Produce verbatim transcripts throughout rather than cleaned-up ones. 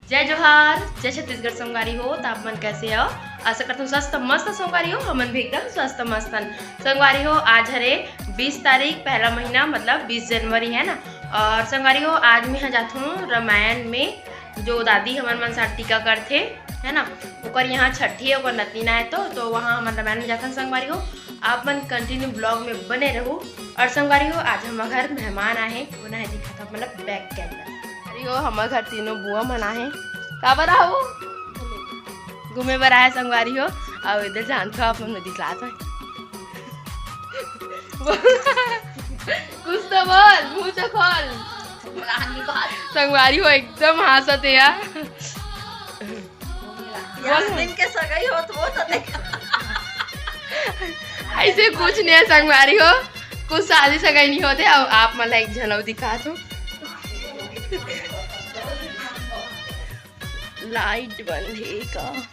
जय जोहार, जय छत्तीसगढ़ संगवारी हो। त आप मन कैसे हो? आशा करत हूँ स्वस्थ मस्त संगवारी हो। हमन भी एकदम स्वस्थ मस्त हन संगवारी हो। आज हरे बीस तारीख, पहला महीना, मतलब बीस जनवरी है ना। और संगवारी हो, आज मैं यहाँ जात हूँ रामायण में, जो दादी हमन मन साथ टीका करथे, है ना, ओकर यहाँ छठी है, ओकर नतिना है, तो तो वहाँ हमन रामायण में जाथन संगवारी हो। आप मन continue vlog में बने रहू। और संगवारी हो, आज हमर घर मेहमान आए हैं, वो ना है दिखाता, मतलब back camera। अरे हो, हमर घर तीनों बुआ मन आए हैं। काबर आओ? घूमे बर आए संगवारी हो। अउ इधर जानथो आप मन में दिखलात है। कुछ तो बोल, मुंह तो खोल। संगवारी हो एकदम हंसत है यार। यार, दिन के सगाई हो तो वो तो देख। ऐसे कुछ नहीं है संगवारी हो, कुछ शादी सगाई नहीं होते। अब आप मन ला एक झलक दिखा दो। लाइट बंद है का?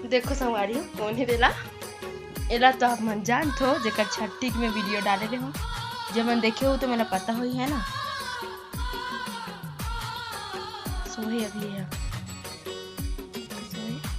देखो संगवारी हो, कौन है देला? एला तो आप मन जानथो, जेकर छट्ठी के मैं वीडियो डाले रहे हूँ, जे मन देखे हो तो मोला पता होही है ना। सोहे अभी है। सोहे।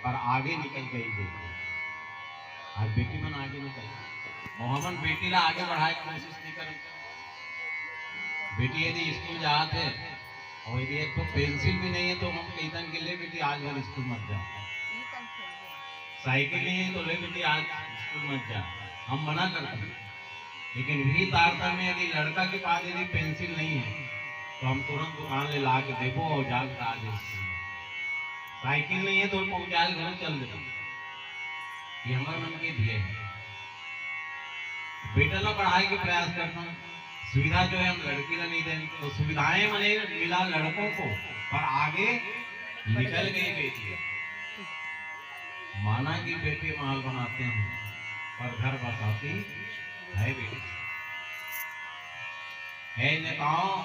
पर आगे निकल गई बेटी। आज बेटी मन आगे निकल गई। और हमन बेटी ला आगे बढ़ाए के कोशिश नहीं करन। बेटी यदि स्कूल जात है और यदि एक ठो पेंसिल भी नहीं है तो हम कहितन के, "ले बेटी, आज भर स्कूल मत जा।" साइकिल नहीं है तो, "ले बेटी, आज स्कूल मत जा।" हम मना करते। लेकिन वही तारतम्य यदि लड़का के पास यदि पेंसिल नहीं है तो हम तुरंत दुकान ले ला के देबो और जाके ला दे। साइकिल नहीं है तो पहुंचा के घर चल देबो। ये हमारे मन के दिए हैं। बेटा ला पढ़ाई के प्रयास करता हूँ, सुविधा जो है हम लड़की ला नहीं दें, तो सुविधाएं मने मिला लड़कों को, पर आगे निकल गई बेटी। माना कि बेटी महल बनाते हैं, पर घर बसाती है बेटी। है नेताओं,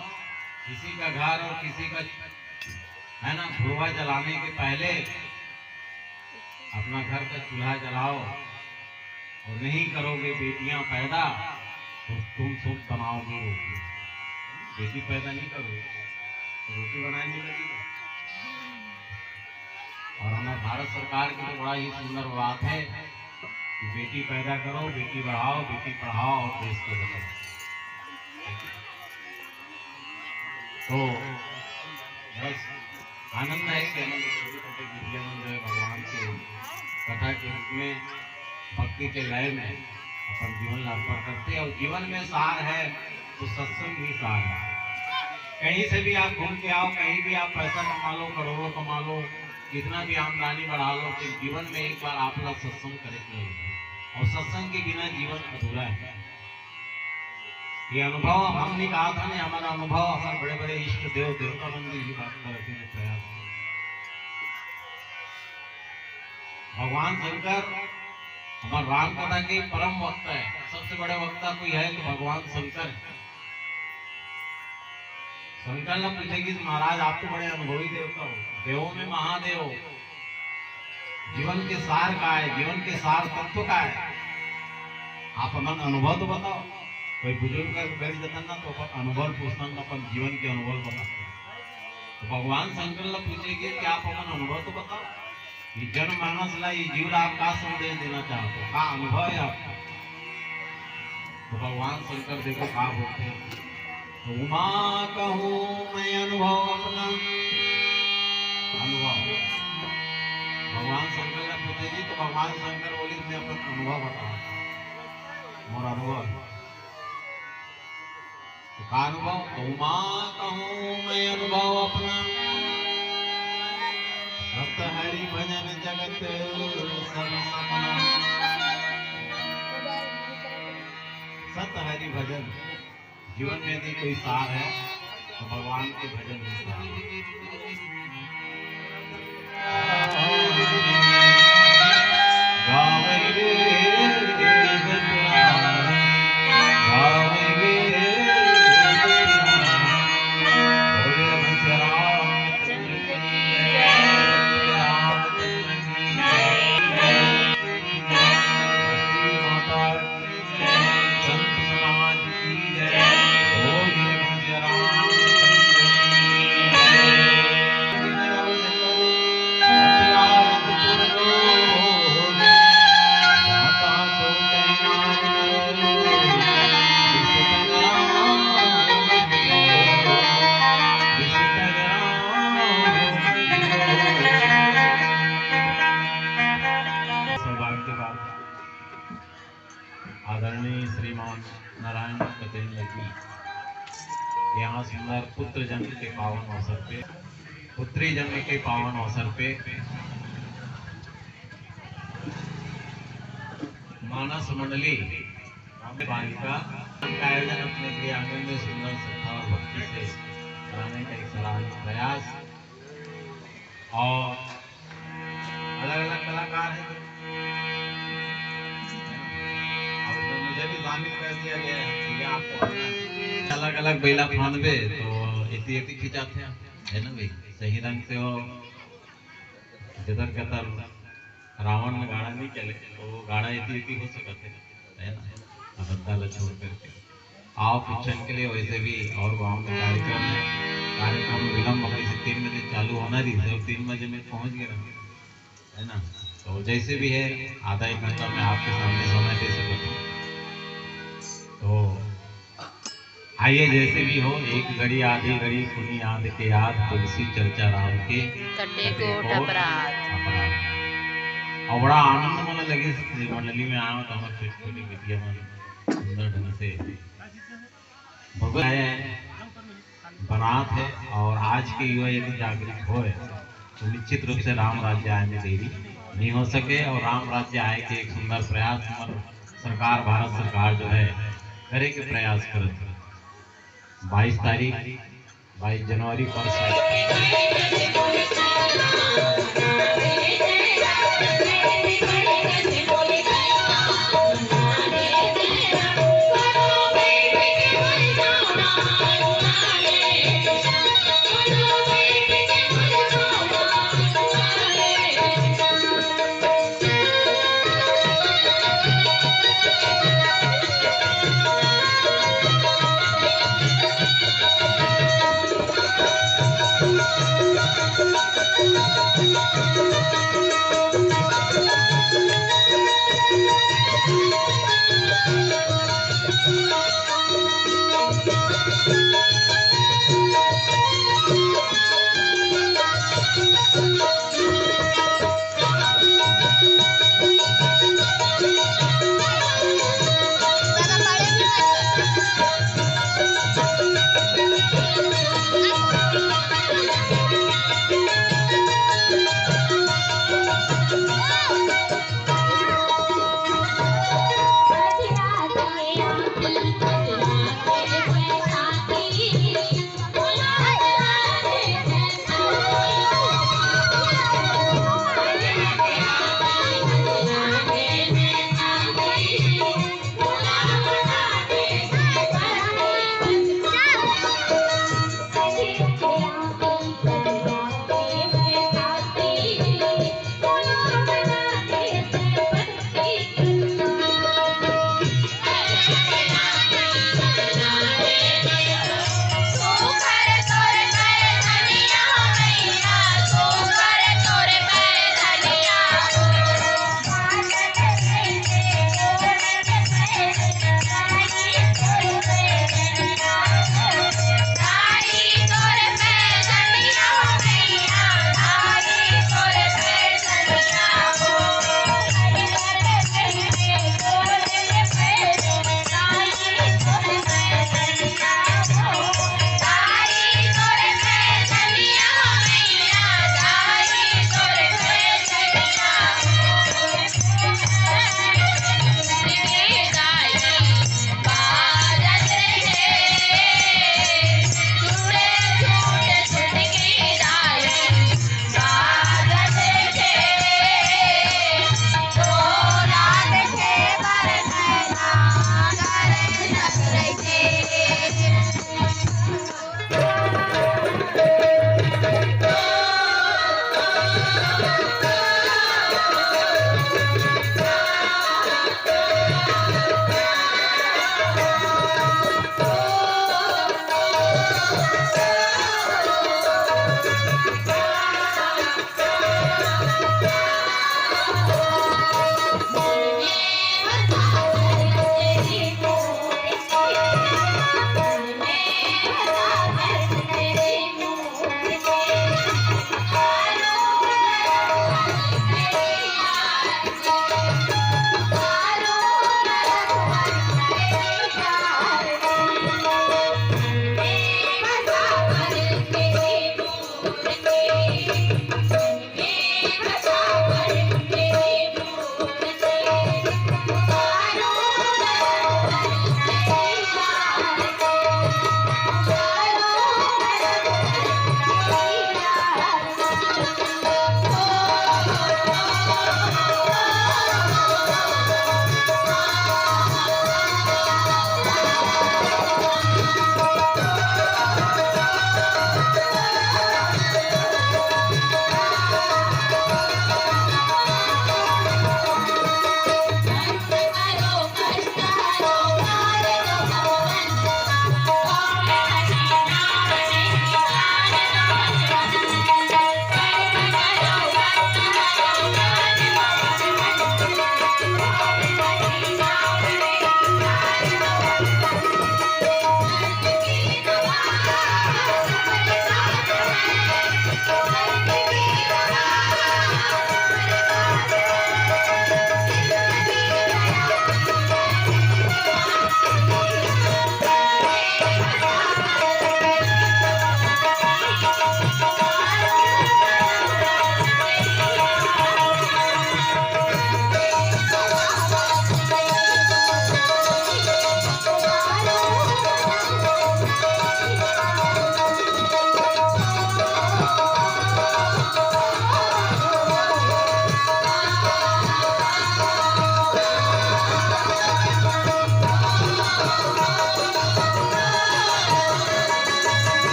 किसी का घर और किसी का, है ना, घुरवा जलाने के पहले अपना घर का चूल्हा जलाओ, और नहीं करोगे बेटियां पैदा तो तुम सब बनाओगे रोटी। बेटी पैदा नहीं करोगे तो रोटी बनाए नहीं लगेगा। और हमारे भारत सरकार की तो बड़ा ही सुंदर बात है कि बेटी पैदा करो, बेटी बढ़ाओ, बेटी पढ़ाओ और देश को बचाओ। तो बस आनंद है कि हम छोटे छोटे बिटिया मन जो है भगवान के कथा के रूप में भक्ति के लय में अपन जीवन ला अर्पण करते हैं। और जीवन में सार है तो सत्संग ही सार है। कहीं से भी आप घूम के आओ, कहीं भी आप पैसा कमा लो, करोड़ों कमा लो, कितना भी आमदनी बढ़ा लो, लेकिन जीवन में एक बार आप लोग सत्संग करे के होही। और सत्संग के बिना जीवन अधूरा है। ये अनुभव हम नहीं कहा था, नहीं, हमारा अनुभव हमारे बड़े बड़े इष्ट देव देवता मंदिर की बात करते हैं प्रयास। भगवान शंकर हमारे राम कथा के परम वक्ता है। सबसे बड़े वक्ता कोई है तो भगवान शंकर है। शंकर ने पूछे कि महाराज, आप तो बड़े अनुभवी देवता हो, देवों में महादेव हो, जीवन के सार का है, जीवन के सार तत्व का है, आप अपन अनुभव तो बताओ। कोई बुजुर्ग का बैठ जाता ना, तो अपन अनुभव पूछता ना, अपन जीवन के अनुभव बताते हैं। तो भगवान शंकर ला पूछे कि आप अपन अनुभव तो बताओ, ये जनमानस ला, ये जीव ला आप का संदेश देना चाहते हो, का अनुभव है आपका? तो भगवान शंकर देखो का बोलते हैं, तो उमा कहूँ मैं अनुभव अपना, अनुभव। भगवान शंकर ने पूछे जी, तो भगवान शंकर बोले, मैं अपन अनुभव बताऊँ, मोर अनुभव। तो का अनुभव? तो उमा कहूँ मैं अनुभव अपना, सत हरि भजन जगत सब सपना। सत हरि भजन, जीवन में यदि कोई सार है तो भगवान के भजन ही सार है। सौभाग्य बात, आदरणीय श्रीमान नारायण पटेल जी के यहाँ सुंदर पुत्र जन्म के पावन अवसर पे, पुत्री जन्म के पावन अवसर पे मानस मंडली बालिका का आयोजन अपने गृह आंगन में सुंदर श्रद्धा और भक्ति से कराने का एक सराहनीय प्रयास। और अलग-अलग कलाकार हैं। और उसमें मुझे भी शामिल कर दिया गया है, ठीक है, आपको करना है। अलग-अलग बेला फांदबे तो एती एती खिंचाथे, है ना भाई? सही ढंग से वो जतर कतर रावण में गाड़ा नहीं चले, तो वो गाड़ा एती एती हो सकत है, है ना? अयोध्या ला छोड़ करके। आओ, कुछ क्षण के लिए वैसे भी और गांव में कार्यक्रम है, कार्यक्रम विलंब होने से तीन बजे चालू होना रही, सब तीन बजे में पहुंच गया, है ना? तो जैसे भी है, आधा एक घंटा में आपके सामने समय दे सकता हूँ। तो आइए, जैसे भी हो, एक घड़ी आधी घड़ी सुनी याद के याद, तुलसी चर्चा राम के कटे कटे कोट कोट अपराध। अपराध। और बड़ा आनंद मन लगे, श्री मंडली में आया तो हमारे छोटी छोटी बिटिया मन सुंदर ढंग से भगवत बनात है और आज के युवा यदि जागृत होए तो निश्चित रूप से राम राज्य आए में देरी नहीं हो सके और राम राज्य आए के एक सुंदर प्रयास हमर सरकार, भारत सरकार जो है करे के प्रयास करत है। बाईस तारीख, बाईस जनवरी परसों।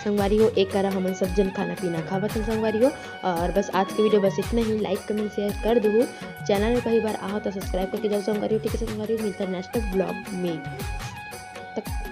संगवारी हो, एक करा हमन सब जन खाना पीना खावत हन संगवारी हो। और बस आज के वीडियो बस इतना ही। Like, comment, share कर दू। Channel में पहली बार आहो तो subscribe करके जाओ संगवारी हो। ठीक है संगवारी हो, मिलता है next vlog में। तब तक